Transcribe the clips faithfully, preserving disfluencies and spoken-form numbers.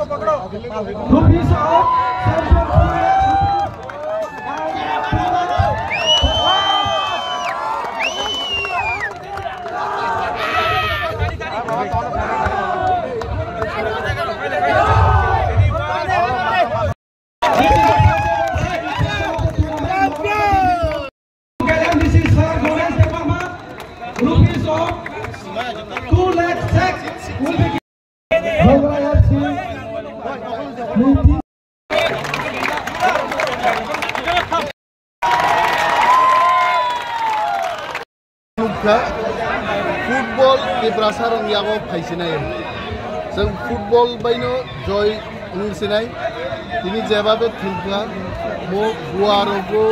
Rupees of This is Sir Ganesh Debbarma. Rupees of two lakh six will be given. Bhograi F C. Niti. Nukha, football Tiprasa rong yago phaisinai. Chwng football baino joy wngsinai. Tini jebabe thwngkha, mo Goa rogo,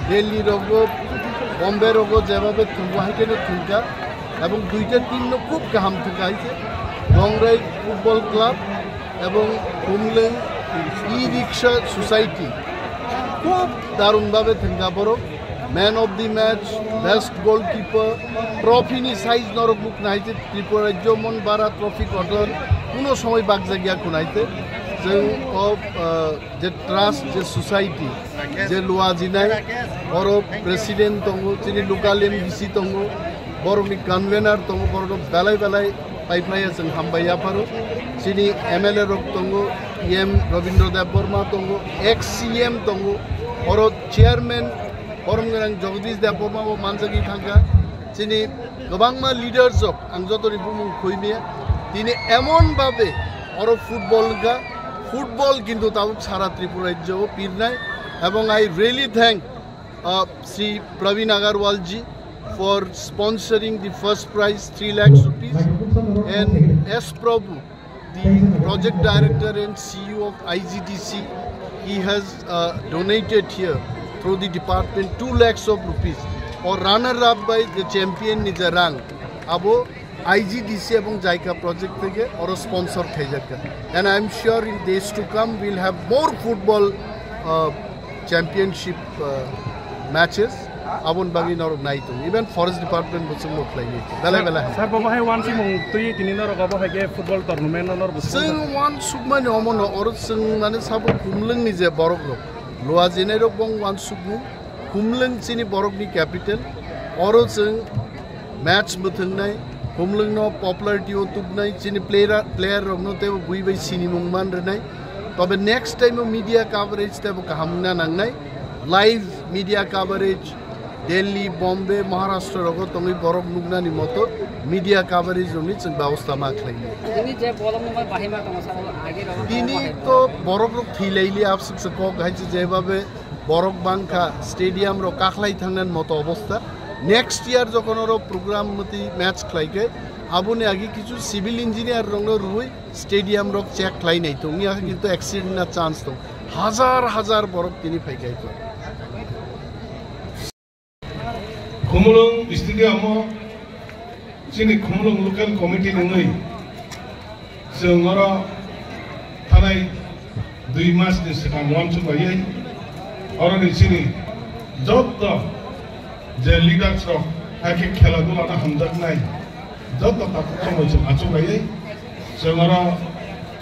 Delhi rogo, Bombay rogo jebabe thwngkha, haikhe no thwngkha. Ebong duita team no khub kaham thwngkha haikhe. Bhograi Football Club ebong Khumlwng E-Rickshaw Society khub darun babe thwngkha borok. Man of the match, best goalkeeper, trophy ni size norok nuk nai je Tripura Rajya mon bara trophy kotor kuno somoi bakjak ya khunai te. Chwng o, uh, je trust, je society, je luajinai, oro president tongo, chini local M D C tongo, borokni convener tongo, borok belai belai paiphai chwng hambai yapharo. Chini M L A rok tongo, E M Rabindra Debbarma tongo, ex C M tongo, oro chairman Borom gwnang Jagadish Debbarma bo manjagwi thangkha. Chini kwbangma leaders rok ang jotoni bumung khoimiya. Tini emon babe oro football wngkha, football kintu tabuk sara Tripura rajyo o pirnai. Ebong I really thank, uh, Shri Praveen Agarwal ji for sponsoring the first prize three lakhs rupees and S Prabhu, the project director and C E O of I G D C, he has, uh, donated here through the department two lakhs of rupees. Or runner up by the champion ni je rang abo I G D C ebong JICA project theke oro sponsor khaijakha. And I am sure in days to come we'll have more football, uh, championship, uh, matches. Abon bagwi norok nai tongo. Even forest department bo chwngno khlai nai tongo. Belai belai ham. Sir, bo bahai wansukmung twi tini norok abo hai khe football tournament no norok bo chwng wansukmani omono oro chwng mane sabo Khumlwng ni je borok rok. Lua jinai rok bong wansukmung. Khumlwng chini borok ni capital. Oro chwng match mwthwngnai, Khumlwngno popularity o tubnai, chini player, player rokno teibo bui bai sinimung man rwnai. Tobe next time o media coverage teibo kaham wngna nangnai. Live media coverage Delhi, Bombay, Maharashtra rogo tongwi borok nuknani moto media coverage rokni chwng bebosta ma khlainai. Tini je bolong nungmai bahai ma tongo sabo age rogo. Tini to borok rok thwilaili absuksa kok hai je jebabe borok bangkha, stadium rok kakhlai thangnani moto obostha. Next year jokhon oro program mati match khlai khe, aboni agi kichu civil engineer rokno rwui stadium rok check khlai nai tong, ya kintu accident na chance tong. Hajar hajar borok tini phai khai tong. Khumulwng stadium o chini Khumulwng local committee nungwi chwng oro thanai dui mas ni swkang uansuk laiwi oroni chini jotto je leaders rok hakhe khela dula no hamjaknai jotto takhuk tongwi chwng achuk laiwi chwng oro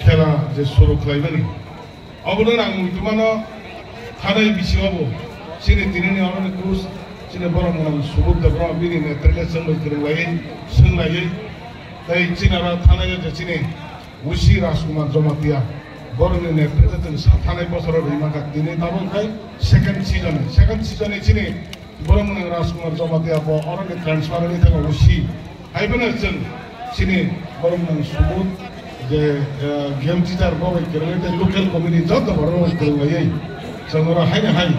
khela je suru khlaimani. Obono ang muitumano thanai bisingo bo chini tinini oroni coach chini borok mwnang Subodh Debbarma bini netrite chwngbai kwrwng laiwi, swng laiwi. Tei chini oro thanai je chini O C Rajkumar Jamatia borokni netrite chwng sa thanai bosoro rwima kha tini tabuk khai second season, second season ni chini borok mwnang Rajkumar Jamatia bo oroni transfer wngwi thangkha O C. Haiphano chwng chini borok mwnang Subodh je, eh, game teacher bo bai kwrwngwi tei local committee joto borok bai kwrwng laiwi chwng oro haino hai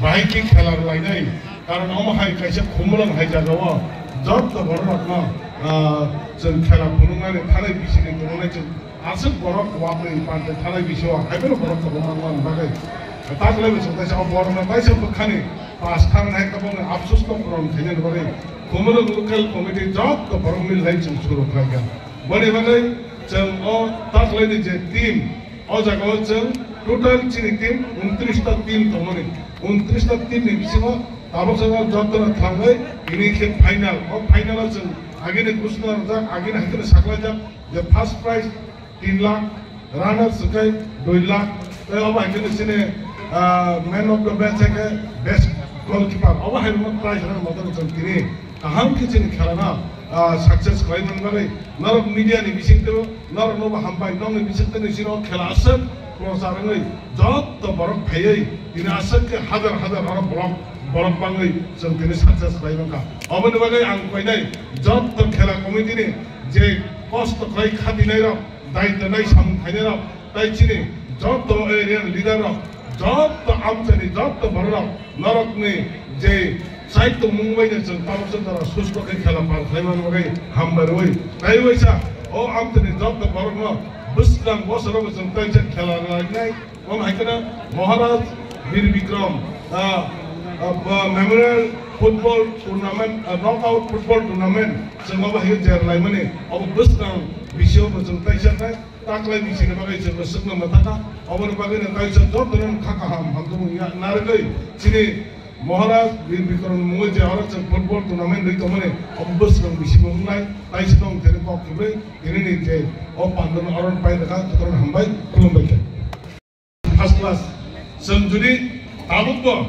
bahai khe khela rwlainai. Karon omo hai kaisa Khumulwng hai jagao joto borok rokno, ah, chwng khela phunuknani thanai bisini kwrwngnai chwng aswk borok wapri pante thanai bisio haiphano borok kwbangma wngmani bagwi. Taklai bo chwng kaisa o borokno kaisa bwkhani pass thang hai kwbangni afsus no puron khainani bagwi Khumulwng local committee joto borok mil hai chwng suru khlaikha. Boni bagwi chwng o taklaini je team, o jagao chwng total chini team untris ta team tongmani. Untris ta team ni bisingo tabuk jagao jotono thangwi tini khe final. O final o chwng agini ghosna rwjak, agini hai kheno saklaijak je first prize tin lakh, Runner swkhe dui lakh, tei obo hai khe chini, ah, man of the match hai khe best goalkeeper. Obo hai rokno prize rwna moto chwng tini kaham khe chini khela no, ah, success khlai man bagwi norok media ni bising twi norok no bo hambai, nokni bising twi sino khela aswk prochar wngwi jotto borok phaiwi tini aswk khe hajar hajar oro borok, borok bangwi chwng tini success khlai mankha. Oboni bagwi ang koinai jotto khela committee ni je kosto khlai khatinai rok, daitya nai samung khainai rok, tai chini jotto area ni leader rok, jotto amchani, jotto borok rok, norok ni je sai tongmung bai no chwng tabuk chwng jora susto khe khela par khlai man bagwi hambai rwi. Tai waisa o amchani jotto borok no bwskang bosoro bo chwng tai chwng khela rwlainai. Omo hai kheno Maharaj Bir Bikram, ah, ah, ba Memorial Football Tournament, ah, Knockout Football Tournament, chwng obo hai khe jer laimani, obo bwskang bisio bo chwng taisa khai, taklai bisini bagwi chwng swkno mwthakha, oboni bagwi no taisa jotono kha kaham hamjakmung ya narwgwi chini Maharaj Bir Bikram mungwi je oro chwng football tournament rwi tongmani, obo bwskang bisimo wngnai, taisa tong theri kok khibrwi, tini ni je o pandano oro pai rwkha, jotono hambai, khulumbai khe. First class. Chwng jodi tabukbo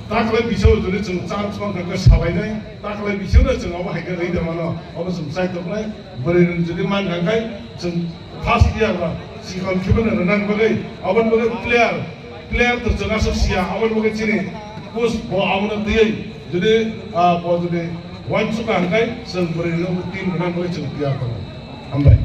taklai bisao jodi chwng chance man khe salainai, taklai bisao chwng abo hai khe rwi da mano, abo chwng chai toknai, bwrwi rwng jodi man kha khai chwng first year ba sikon khibana rwna bagwi, aboni bagwi player, player to chwng aswk sia, aboni bagwi chini coach bo abono twiwi jodi, ah, bo jodi uansukha hwn khai chwng bwrwi rwng team rwna bagwi chwng tiyar tongo. Hambai.